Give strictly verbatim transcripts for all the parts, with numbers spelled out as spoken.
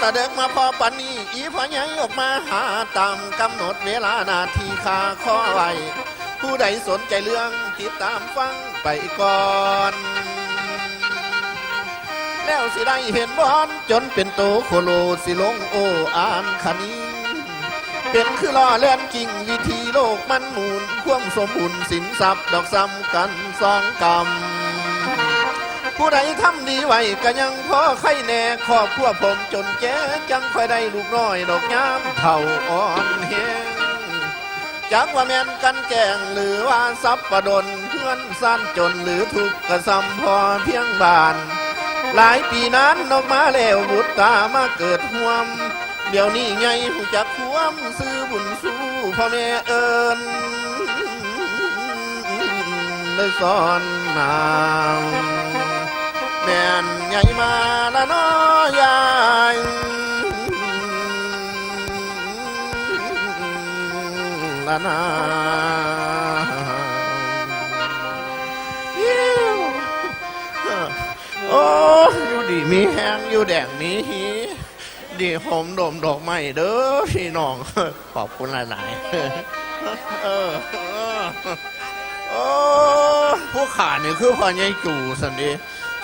ตะเดิกมาพอปานนี้ อีพ่อใหญ่ออกมาหาตามกำหนดเวลาหน้าที่ข้าขอไว้ ผู้ใดสนใจเรื่องติดตามฟังไปก่อน แล้วสิได้เห็นบอนจนเป็นโตโคโล สิลงโออ่านคณิง เป็นคือล้อเลื่อนกิ่งวิธีโลกมันหมุน ความสมบูรณ์สินทรัพย์ดอกซ้ำกันสองกำ ผู้ใดทำดีไว้ก็ยังพอไข่แน่ ครอบครัวผมจนแก่จังค่อยได้ลูกน้อยดอกยามเฒ่าอ่อนแฮง จักว่าแม่นกันแกล้งหรือว่าสับประดน เฮือนซ่านจนหรือทุกข์กระซำพอเพียงบ้าน หลายปีนานออกมาแล้วบุตรตามาเกิดห่วม เดี๋ยวนี้ใหญ่ฮู้จักความซื่อบุญสู้พ่อแม่เอิ้น ได้สอนนาง แม่นใหญ่มาละน้อยาย ละนา โอ้ อยู่ดีมีแฮง อยู่แดงมีฮี ดีหอมดมดอกไม้เด้อพี่น้อง ขอบคุณหลายๆ เออ เออ โอ้ ผู้ข้านี่คือพ่อใหญ่จู๋สันเด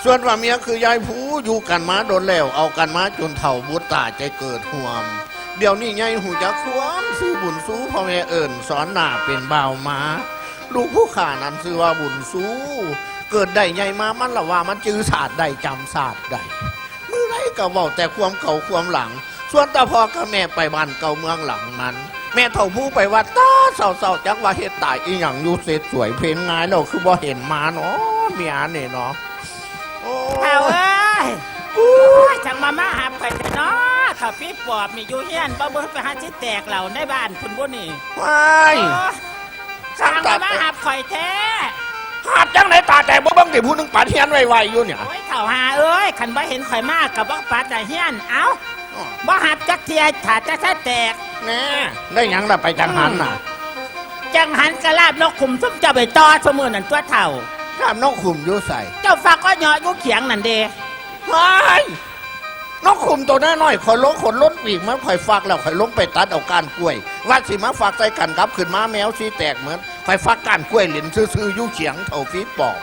ส่วนว่าเมียคือยายผู้ อยู่กันมาโดนแล้ว เอากันมาจนเฒ่าบุตรตาใจเกิดห่วม เดี๋ยวนี้ใหญ่ฮู้จักความซื่อบุญสู้พ่อแม่เอิ้นสอนหน้าเป็นบ่าวมา ลูกผู้ข้านั้นชื่อว่าบุญสู้ เกิดได้ใหญ่มามันละว่ามันจื่อชาติได้จำชาติได้ มื้อใดก็เว้าแต่ความเก่าความหลัง ส่วนตาพ่อกับแม่ไปบ้านเก่าเมืองหลังมัน แม่เฒ่าผู้ไปวัดตาเช้าๆ จักว่าเฮ็ดตายอีหยังอยู่เสร็จสวยเพลนงายแล้วคือบ่เห็นมาเนาะเมียนี่เนาะ โอ้ เฒ่าเอ้ย โอ้ย จังมามาหับข่อยแท้เนาะ เฒ่าพี่ปอบนี่อยู่เฮียนบ่เบิ่งไปหาสิแตกเหล่าในบ้านพุ้นบ่นี่ ว้าย โอ้ย สั่ง จัง ตัด มามาหับข่อยแท้ หับจังไหนตาแตกบ่เบิ่งติผู้หนึ่งปัดเฮียนไวๆอยู่เนี่ย โอ้ย เฒ่าหาเอ้ย คันบ่เห็นข่อยมาก็บ่ปัดละเฮียน เอ้า อ๋อ บ่หับจักเที่ย ถ้าจะซะแตก แน่ ได้หยังล่ะไปจังหันน่ะ จังหันกะลาบนกขุมซุมเจ้าไปต่อซุมื้อนั่นตัวเฒ่า ลาบนกขุมอยู่ไส เจ้าฟักอ้อยเหยาะอยู่เขียงนั่นเด้ ว้าย นกขุมตัวน้อยๆ ข่อยลงขนล้นปีกมัน ข่อยฟักแล้วข่อยลงไปตัดเอาก้านกล้วย ว่าสิมาฟักใส่กันกลับขึ้นมาแมวสิแตกเหมือน ข่อยฟักก้านกล้วยเล่นซื่อๆ อยู่เขียงเฒ่าพี่ปอบ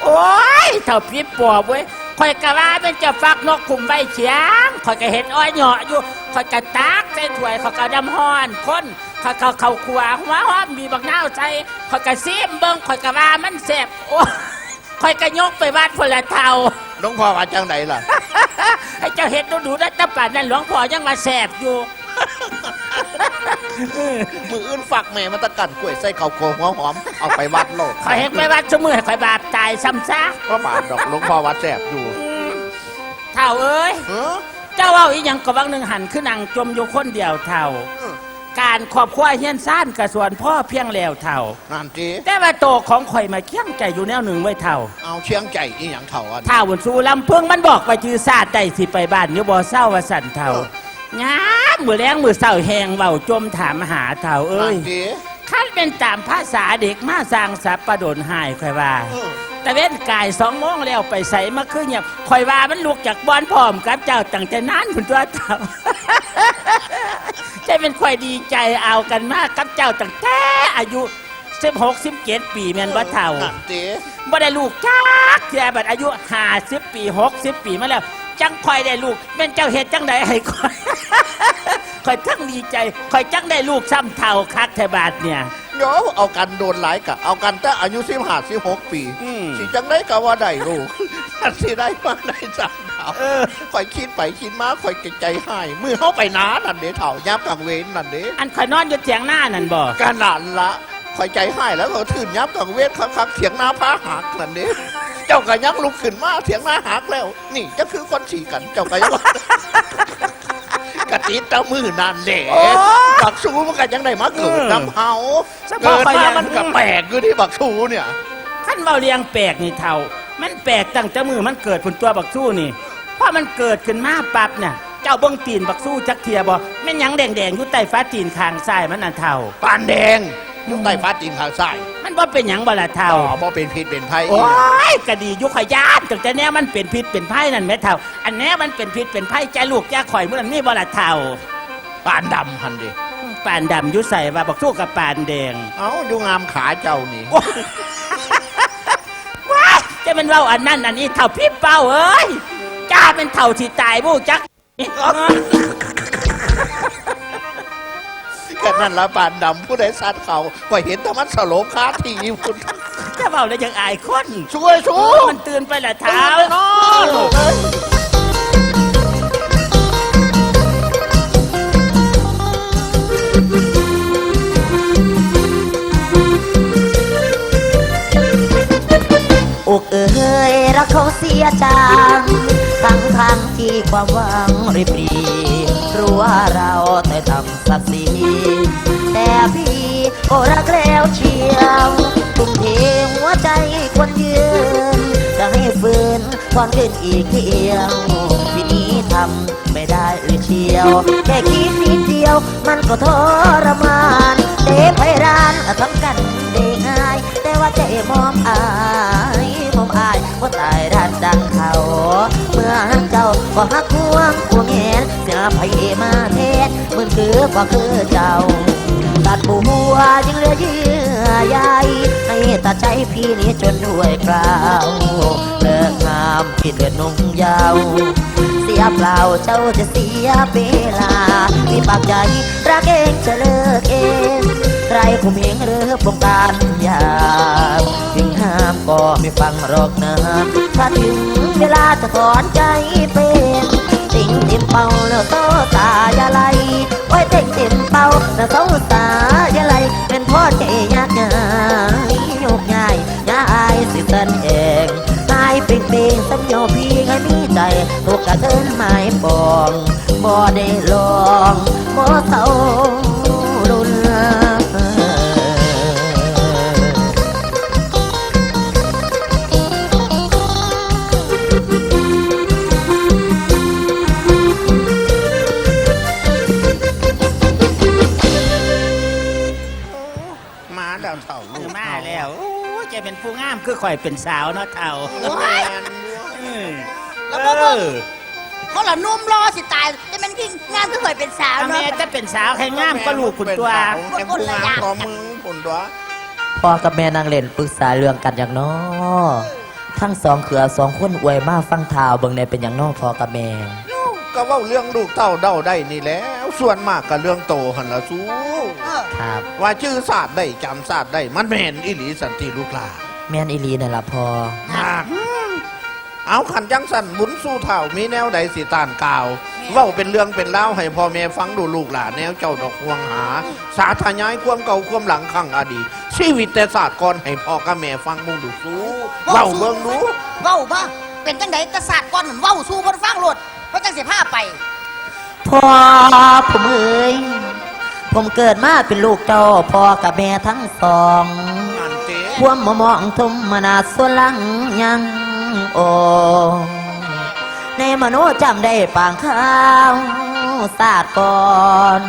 โอ้ย เฒ่าพี่ปอบเว้ย ข่อยกะว่าแม่นเจ้าฟักนกขุมไว้เขียง ข่อยกะเห็นอ้อยเหยาะอยู่ ข่อยกะตักใส่ถ้วย ข่อยกะน้ำฮ้อนคน ข่อยกะเข้าครัวหัวหอมบีบบักนาวใส่ ข่อยกะซิมเบิ่ง ข่อยกะว่ามันแซ่บ โอ้ย ข่อยกะยกไปวัดพุ้นละเฒ่า หลวงพ่อว่าจังใดล่ะ ให้เจ้าเฮ็ดดูๆ นะ แต่ป่านนั้นหลวงพ่อยังว่าแซ่บอยู่ มื้ออื่นฟักแม่มาตะก้านกล้วยใส่ข้าวคั่วหัวหอม เอาไปวัดโลด ข่อยเฮ็ดไปวัดซุมื้อ ข่อยบาปตายซ้ำซะ บ่บาปดอก หลวงพ่อว่าแซ่บอยู่ เฒ่าเอ้ย เออ เจ้าเว้าอีหยังก็วังหนึ่งหันคือนั่งจมอยู่คนเดียวเฒ่า เออ การครอบครัวเฮียนซ่านกะสวนพ่อเพียงแล้วเฒ่า นั่นติ แต่ว่าโตของข่อยมาเคียงใจอยู่แนวหนึ่งไว้ยเฒ่า เอาเคียงใจอีหยังเฒ่าอัน เฒ่าบุญสู้ลำเพิ่งมันบอกว่าจื่อชาติได้สิไปบ้านอยู่บ่เซาว่าซั่นเฒ่า เออ ยามมื้อแลงมื้อเช้าแฮงเว้าจมถามหาเฒ่าเอ้ย นั่นติ คันเป็นตามภาษาเด็กมาสร้างสับประดนหายข่อยว่า เออ ตะเว้นกายสองโมงแล้วไปไสมาคือเงียบ ข่อยว่ามันลุกจากบ่อนพร้อมกับเจ้าตั้งแต่นานพุ้นตัวเฒ่า จะเป็นข่อยดีใจเอากันมากกับเจ้าตั้งแต่อายุ สิบหก สิบเจ็ด ปีแม่นบ่เฒ่า นั่นติ บ่ได้ลูกจักเทื่อ บัดอายุ ห้าสิบ ปี หกสิบ ปีมาแล้ว จังค่อยได้ลูก แม่นเจ้าเฮ็ดจังใดให้ข่อย ข่อยทั้งดีใจ ข่อยจังได้ลูกซ้ำเฒ่าคักแท้บาดเนี่ย เดี๋ยวเอากันโดนหลายกะ เอากันแต่อายุ สิบห้า สิบหก ปี อืม สิจังใดกะว่าได้ลูก สิได้มาได้ซ้ำเฒ่า เออ ข่อยคิดไปคิดมา ข่อยกะใจฮ้าย มื้อเฮาไปนานั่นเด้เฒ่า ยามกลางเวรนั่นเด้ อันข่อยนอนอยู่เถียงนานั่นบ่ กะนั่นละ ข่อยใจฮ้ายแล้ว ข่อยทื่นยามกลางเวรคักๆ เถียงนาพาหักนั่นเด้ เจ้ากะยังลุกขึ้นมา เถียงนาหักแล้ว นี่จะคือคนซี้กัน เจ้ากะยังว่า กะติดแต่มื้อนั่นแหละ โอ้ บักสู้มันกะยังได้มาเกิดนำเฮา เฉพาะ เกิดมา ข่อยยัง มันกะแปลกอยู่ที่บักสู้เนี่ย คันเว้าเรื่องแปลกนี่เฒ่า มันแปลกตั้งแต่มื้อมันเกิดพุ้นตัวบักสู้นี่ พอมันเกิดขึ้นมาปั๊บเนี่ย เจ้าเบิ่งตีนบักสู้จักเทื่อบ่ แม่นหยังแดงๆ อยู่ใต้ฝาตีนข้างซ้ายมันน่ะเฒ่า ปานแดง อยู่ใต้ฝาตีนข้างซ้าย มันบ่เป็นหยังบ่ล่ะเฒ่า อ๋อ บ่เป็นพิษเป็นภัย โอ้ย ก็ดีอยู่ ข้อยย้านตั้งแต่แนวมันเป็นพิษเป็นภัยนั่นแหมเฒ่า อันแนวมันเป็นพิษเป็นภัย จ้าลูกจ้าข่อยหมู่นั้นมีบ่ล่ะเฒ่า ปานดำหั่นเด้ ปานดำอยู่ไสวะ บักทู่กับปานแดง เอ้า อยู่งามขาเจ้านี่ โอ้ย ว้าย จะแม่นเว้าอันนั้นอันนี้ เฒ่าผีเป้าเอ้ย จ้าเป็นเฒ่าสิตายบ่จัก ก็นั่นละ ปานดำผู้ใดสัตว์เขา ข้อยเห็นแต่มันสลบคาที่พุ้น จะเว้าแล้วยังอายคน ช่วยสู้ มันตื่นไปละเฒ่า ตื่นไปนอน อกเอ๋ยรักเขาเสียจัง ทั้งทั้งที่ความหวังริบหรี่ รู้ว่าเราแต่ต่ำศักดิ์ศรี แต่พี่ก็รักแล้วเชียว ทุ่มเทหัวใจควรยืน จะให้ฟื้น ทอนคืนอีกเที่ยว พี่นี้ทำไม่ได้หรือเชียว แค่คิดนิดเดียว มันก็ทรมาน เตะไพร้านทำกันได้ง่าย แต่ว่าใจมอมอาย มอมอาย บ่ตายด้านดังเขา เมื่อหักเจ้าก็หักห่วงผู้แงน เสียไผมาแทน เหมือนคือบ่คือเจ้า ตัดบัวยังเหลือเยื่อใย ให้ตัดใจพี่นี้จนด้วยเกล้า เลิกห้ามผิดเลือดนงเยาว์ เสียเปล่าเจ้าจะเสียเวลา มีปากใจรักเองจะเลิกเอง ใครข่มเหงหรือปงการยามถึงห้ามก็ไม่ฟังหรอกนะ ถ้าถึงเวลาจะถอนใจเป็น เต็งเต็มเป่าแล้วเศร้าสายอะไร โอ้ยเต็งเต็มเป่าแล้วเศร้าสายอะไร เป็นพ่อใจยากง่ายยกง่าย อย่าอายสิสันเอง อายเป่งเป่งสำยอพี่ให้มีใจ ตกกระเทินไม้ปอง บ่ได้ลอง บ่เศร้าลุน มาแล้วเฒ่าลูก มาแล้ว โอ้ย แกเป็นผู้งามคือข่อยเป็นสาวเนาะเฒ่า โอ้ย แม่นอยู่ เออ แล้วบ่เบิ่ง เออ เขาละหนุ่มรอสิตาย แต่มันพี่งามคือข่อยเป็นสาว แม่ เนาะ จะเป็นสาวให้งามก็ลูกคุณตัว เป็นสาวให้ผู้งามของมึงคุณตัว พ่อกับแม่นั่งเล่นปรึกษาเรื่องกันอย่างน้อ ทั้งสองเขือสองคนอวยมาฟังเฒ่าเบิ่งแหน่เป็นอย่างน้อพ่อกับแม่ ก็เว้าเรื่องลูกเต้าเด้าได้นี่แหล้ว ส่วนมากก็เรื่องโตหั่นล่ะสู เออ ครับ ว่าจื่อชาติได้จำชาติได้ มันแม่นอีหลีสันติลูกหลาน แม่นอีหลีนั่นล่ะพ่อ อ่ะ เอาคันจังสั่นบุญสู่เฒ่ามีแนวใดสิต้านกล่าว แม่น เว้าเป็นเรื่องเป็นราวให้พ่อแม่ฟังดูลูกหลานแนวเจ้าดอกห่วงหา สาธยายความเก่าความหลังครั้งอดีต ชีวิตแต่ชาติก่อนให้พ่อกับแม่ฟังมึงดูสู เว้า เว้าเบิ่งดู เว้าบ่ เป็นจังใดแต่ชาติก่อนนั่นเว้าสู่เพิ่นฟังโลด เพิ่นจังสิพาไป พ่อผมเอ๋ย ผมเกิดมาเป็นลูกเจ้าพ่อกับแม่ทั้งสอง นั่นติ ความมามองทมนาส่วนหลังยังอ่อน ในมโนจำได้ปางข้าวชาติก่อน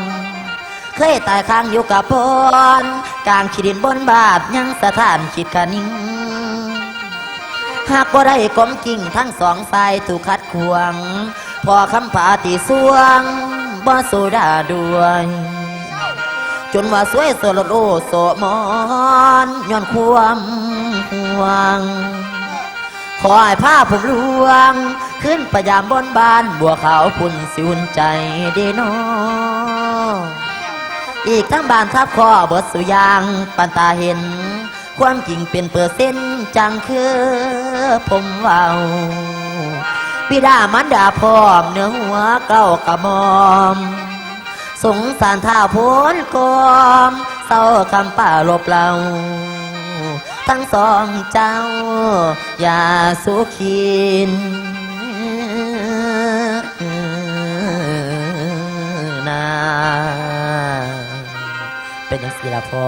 เคยตายค้างอยู่กับพร กลางขี้ดินบนบาทยังสถานคิดคะนิง หากบ่ได้กลมกิ่งทั้งสองฝ่ายถูกขัดขวาง พ่อคำผาตีสวงบ่สู้ดาด้วย จนว่าสวยสลดโอโสมอนย้อนความห่วง ขอให้พาผมหลวง ขึ้นไปยามบนบ้านบัวขาวพุ่นสิอุ่นใจเด้นอ อีกทั้งบ้านทับข้อเบิดสุอย่างปันตาเห็น ความจริงเป็นเปอร์เซ็นต์จังคือผมเว้า บิดามารดาพร้อมเนื้อหัวเก้ากระหม่อม สงสารท้าวโพนกอม เศร้าคำป่าลบเล่า ทั้งสองเจ้า อย่าสุขินนาเป็นจังซี่ล่ะพ่อ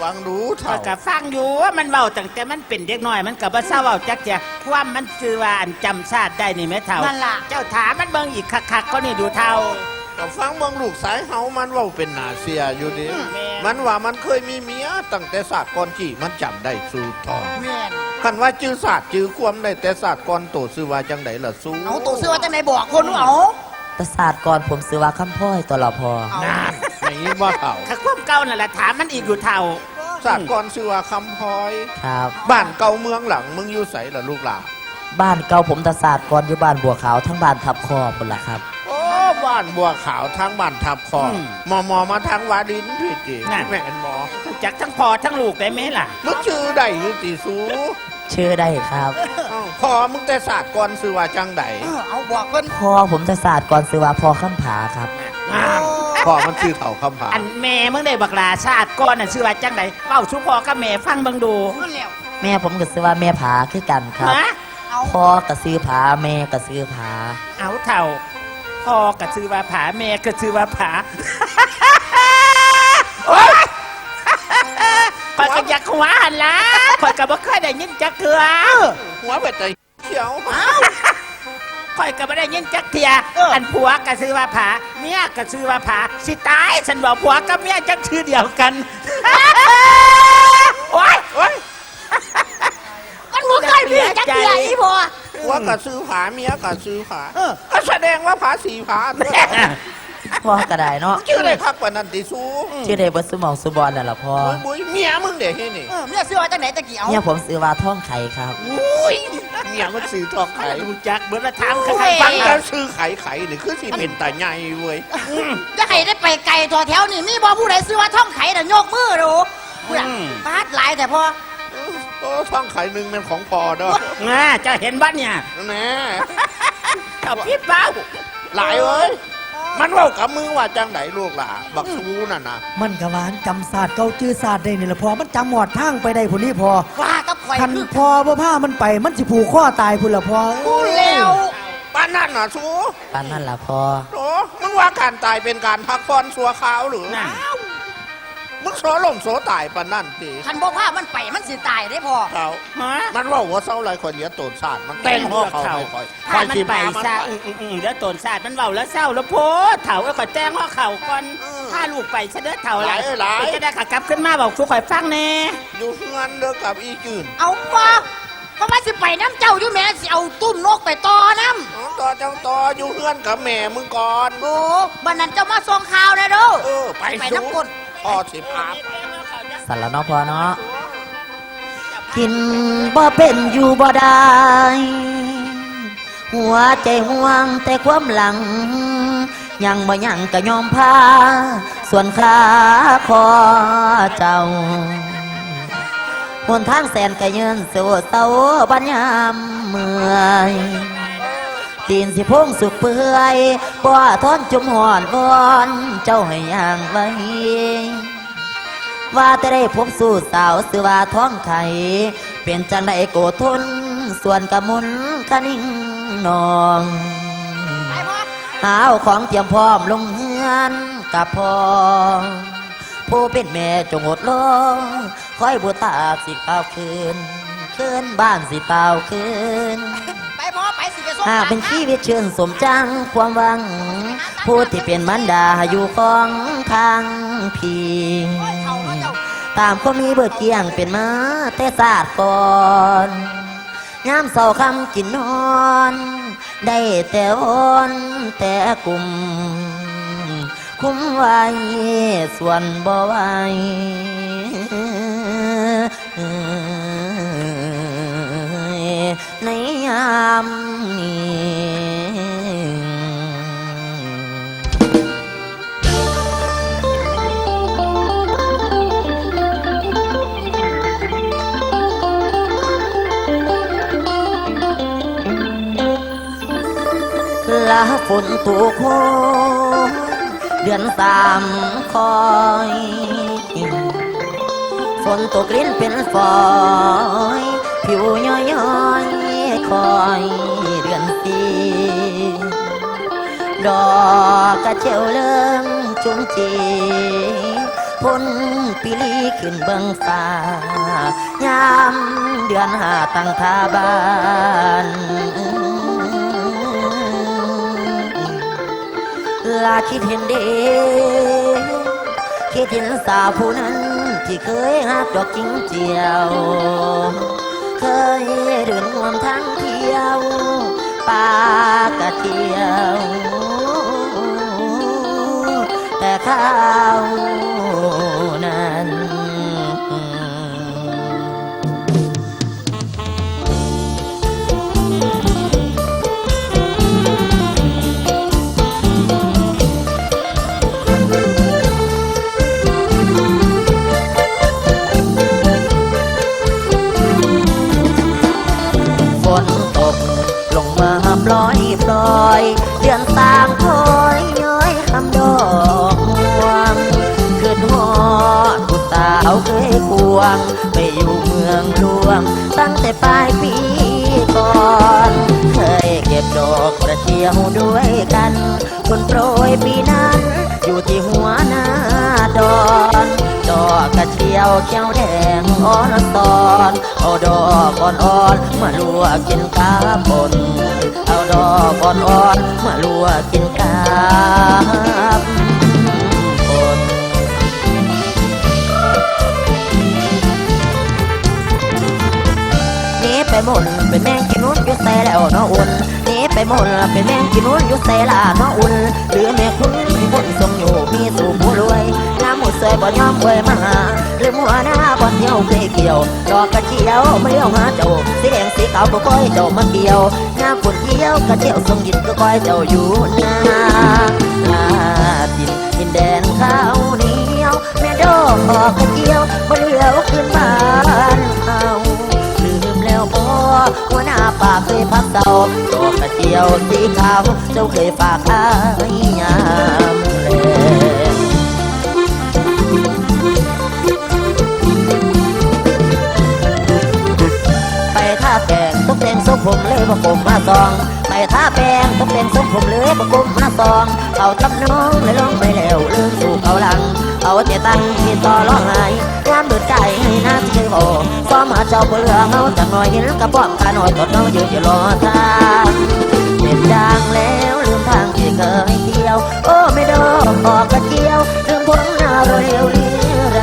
ฟังดูเฒ่า ข้อยก็ฟังอยู่ว่ามันเว้าตั้งแต่มันเป็นเด็กน้อย มันก็บ่เซาเว้าจักเทื่อ ความมันชื่อว่าอันจำชาติได้นี่แหมเฒ่า นั่นล่ะ เจ้าถามมันเบิ่งอีกคักๆก็นี่ดูเฒ่า ก็ฟังเบิ่งลูกสายเฮามันเว้าเป็นหน้าเชื่ออยู่เด้ อืม แม่น มันว่ามันเคยมีเมียตั้งแต่ชาติก่อนกี้มันจำได้สู่ท้อง แม่น คันว่าจื่อชาติจื่อความได้แต่ชาติก่อน โตชื่อว่าจั่งใดล่ะสู เอา โตชื่อว่าจั่งใดบอกคนเอา แต่ชาติก่อนผมชื่อว่าคำพลอยตัวละพ่อ เอา นั่น ได้ยินบ่เฒ่า ถ้าความเก่านั่นแหละถามมันอีกอยู่เฒ่า ชาติก่อนชื่อว่าคำพลอย ครับ บ้านเก่าเมืองหลังมึงอยู่ไสล่ะลูกหลาน บ้านเก่าผมแต่ชาติก่อนอยู่บ้านบัวขาวทางบ้านทับคอพุ้นล่ะครับ โอ้ บ้านบัวขาวทางบ้านทับคอ อืม มอมอมาทางวารินพี้ติ นั่น แม่นบ่ รู้จักทั้งพ่อทั้งลูกได้ไหมล่ะ มึงชื่อได้อยู่ติสู ชื่อได้ครับ อ้าว พ่อมึงแต่ชาติก่อนชื่อว่าจั่งใด เออ เอาบอกเพิ่น พ่อผมแต่ชาติก่อนชื่อว่าพ่อคำผาครับ อ้าว พ่อมันชื่อเฒ่าคำผา อันแม่มึงได้บักหล่าชาติก่อนน่ะชื่อว่าจั่งใด เว้าสู่พ่อกับแม่ฟังเบิ่งดู นั่นแหละ แม่ผมก็ชื่อว่าแม่ผาคือกันครับ ฮะ เอา พ่อก็ชื่อผา แม่ก็ชื่อผา เอาเฒ่า พ่อก็ชื่อว่าผา แม่ก็ชื่อว่าผา โอ๊ย ข้อยก็อยากหัวหั่นล่ะ ข้อยก็บ่เคยได้ยินจักเทื่อ หัวไปแต่เขียว ข้อยก็บ่ได้ยินจักเทื่อ เออ อันผัวก็ชื่อว่าผา เมียก็ชื่อว่าผา สิตาย ฉันบอกผัวกับเมียจักชื่อเดียวกัน โอ๊ย โอ๊ย มันบ่เคยมีจักเทื่ออีพ่อ ผัวก็ชื่อผา เมียก็ชื่อผา เออ ก็แสดงว่าผาสีผา พ่อก็ได้เนาะ ชื่อได้คักปานนั้นติสู ชื่อได้เบิดซุหม่องซุบ่อนนั่นล่ะพ่อ บุ้ย เมียมึงเด้ที่นี่ เออ เมียชื่อว่าจั่งใดตะกี้เอา เมียผมชื่อว่าทองไขครับ อุ้ย เมียมันชื่อทองไข รู้จักเบิดละถาม โอ้ย ใคร ฟังแล้วชื่อไขไขนี่คือสิเป็นตาใหญ่เว้ย จะให้ได้ไปไกลตัวแถวนี่ มีบ่ผู้ใดชื่อว่าทองไขน่ะยกมือดู พู้นน่ะ อืม ปาดหลายแต่พ่อ โอ้ ทองไขหนึ่งเป็นของพ่อเด้อ น่า เจ้าเห็นบ่เนี่ย แน่ เจ้าผิดเว้า หลายเอ้ย มันเว้ากับมึงว่าจั่งใดลูกหล่า บักสูนั่นน่ะ มันก็ว่ามันจำชาติเก่าจื่อชาติได้นี่แหละพ่อ มันจำฮอดทางไปได้พุ้นนี่พ่อ ว่ากับข่อย คัน คือ พ่อบ่พามันไป มันสิผูกคอตายพุ้นล่ะพ่อ พูดแล้ว ปานนั้นน่ะสู ปานนั้นล่ะพ่อ โอ้ มึงว่าการตายเป็นการพักผ่อนชั่วคราวหรือ นั่น มึงโสล่มโสตายปานนั้นติ คันบ่พามันไปมันสิตายเด้พ่อ เฒ่า ฮะ มันเว้าบ่เซาหลาย ข้อยเหลือโตนชาติ มันแต่งฮอดเขาให้ข้อย พามันไปซะ ข้อยสิพามันไป อืมๆๆ เดี๋ยวโตนชาติมันเว้าแล้วเซาแล้วโพด เฒ่าเอ้ย ข้อยแต่งฮอดเขาก่อน เออ พาลูกไปซะเด้อเฒ่า หลายเอ้ยหลาย เดี๋ยวจะได้ขากลับขึ้นมาเว้าสู่ข้อยฟังแน่ อยู่เฮือนเด้อกับอีจื้น เอาบ่ เพราะว่าสิไปนำเจ้าอยู่แหม สิเอาตุ้มนกไปต่อนำ อ๋อ ต่อเจ้าต่ออยู่เฮือนกับแม่มึงก่อน โอ้ บัดนั้นเจ้ามาส่งข่าวแน่เด้อ เออ ไป ไปนำ สู ก้น พ่อสิพาไป สั่นละเนาะพ่อเนาะ กินบ่เป็นอยู่บ่ได้ หัวใจห่วงแต่ความหลัง ยังบ่ยังก็ยอมพา ส่วนข้าขอเจ้า หนทางแสนไกลเยินโศเศร้าบัดยามเมื่อย ตีนสิพงสุกเปื่อย บ่ทนจุ่มฮ้อนวอนเจ้าให้ย่างไว ว่าแต่ได้พบสู่สาวชื่อว่าทองไข เป็นจั่งใดโกทน ส่วนกะมุนคะนิ่งน้อง หาเอาของเตรียมพร้อมลงเฮือนกับพ่อ ผู้เป็นแม่จงอดรอ คอยบุตาสิเฝ้าคืน คืนบ้านสิเฝ้าคืน ไปพ่อไปสิไปส่ง หากเป็นชีวิตชื่นสมจังความหวัง ผู้ที่เป็นมารดาอยู่ของทางพี่ ตามความมีเบิดเกี่ยงเป็นมาแต่ศาสตร์ก่อน ยามเช้าค่ำกินนอน ได้แต่วอนแต่กลุ่ม คุ้มไว้ส่วนบ่ไหว ในยามนี้ ละฝนตกโหเดือนสามคอย ฝนตกลิ้นเป็นฝอย ผิวย้อยๆ คอยเดือนสี่ ดอกกระเจียวเริ่มจุงจี พ่นปีลีขึ้นเบิ่งฟ้า ยามเดือนห้าตั้งท่าบาน ล คิดเห็นเด้ คิดเห็นสาวผู้นั้นที่เคยฮักดอกจิงเจียว เคยเดินร่วมทางเที่ยว ปากกะเที่ยว แต่คราวนั้น ฝนตกลงมาปล่อยปล่อย เดือนสางคอยย้อยคำดอกม่วง คิดฮอดผู้สาวเคยควง ไปอยู่เมืองหลวง ตั้งแต่ปลายปีก่อน เคยเก็บดอกกระเจียวด้วยกัน ฝนโปรยปีนั้น อยู่ที่หัวหน้าดอน ดอกกระเจียวเขียวแดงอ่อนซอน เอาดอกอ่อนๆ มาลวกกินกับป่น เอาดอกอ่อนๆ มาลวกกินกับป่น หนีไปหม่นเป็นแมงขี้หนูอยู่ไสแล้วเนาะอุ่น หนีไปหม่นเป็นแมงขี้หนูอยู่ไสล่ะเนาะอุ่น หรือแม่คุณมีคนทรงอยู่ มีสู่ผู้รวย น้ำหมูสวยบ่ยอมอวยมาหา หรือหัวหน้าบ่เที่ยวเคยเกี่ยว ดอกกระเจียวมาเลี้ยวหาเจ้า สีแดงสีขาวบ่ค่อยเจ้ามาเกี่ยว น้ำฝนเกี่ยวกระเจียวทรงดินก็คอยเจ้าอยู่นา ลาถิ่นดินแดนข้าวเหนียว แม่ดอกกระเจียวบ่เหลียวขึ้นบ้านเฮา ลืมแล้วบ่ หัวหน้าป่าเคยพักเศร้า ดอกกระเจียวสีขาว เจ้าเคยฝากอ้ายยามแลง ไปทาแป้งตกแต่งทรงผมเลยบ่ก้มมาส่อง ไปทาแป้งตกแต่งทรงผมเลยบ่ก้มมาส่อง เอาทำนองและร้องไปแล้วลืมสู่เขาหลัง เอาแต่ตั้งที่ต่อร้องไห้ ยามเบิดกายให้หน้าที่เคยบอก ซ้อมหาเจ้าบ่เหลือเฮาจักหน่อย เห็นกระป๋อมข้าน้อยตดเฮายืนอยู่รอทาง เห็นดังแล้วลืมทางที่เคยเที่ยว โอ้แม่ดอกกระเจียว ลืมพ้นหน้าเราเร็วเรียไร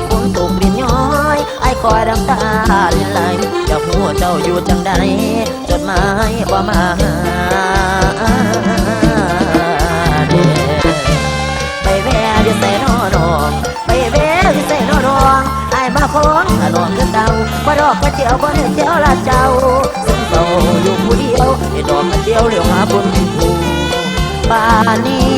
ฝนตกลินย้อย อ้ายคอยน้ำตาลินไหล อยากฮู้เจ้าอยู่จังใด จดหมายบ่มาหา ไปแวะอยู่ไสน้อน้อง ไปแวะอยู่ไสน้อน้อง อ้ายมาของขะน้องคือเก่า บ่ดอกกระเจียวบ่ได้เจียวละเจ้า ซึ่งเจ้าอยู่ผู้เดียว ไอ้ดอกกระเจียวเหลียวหาบนเป็นผู้ ป่านนี้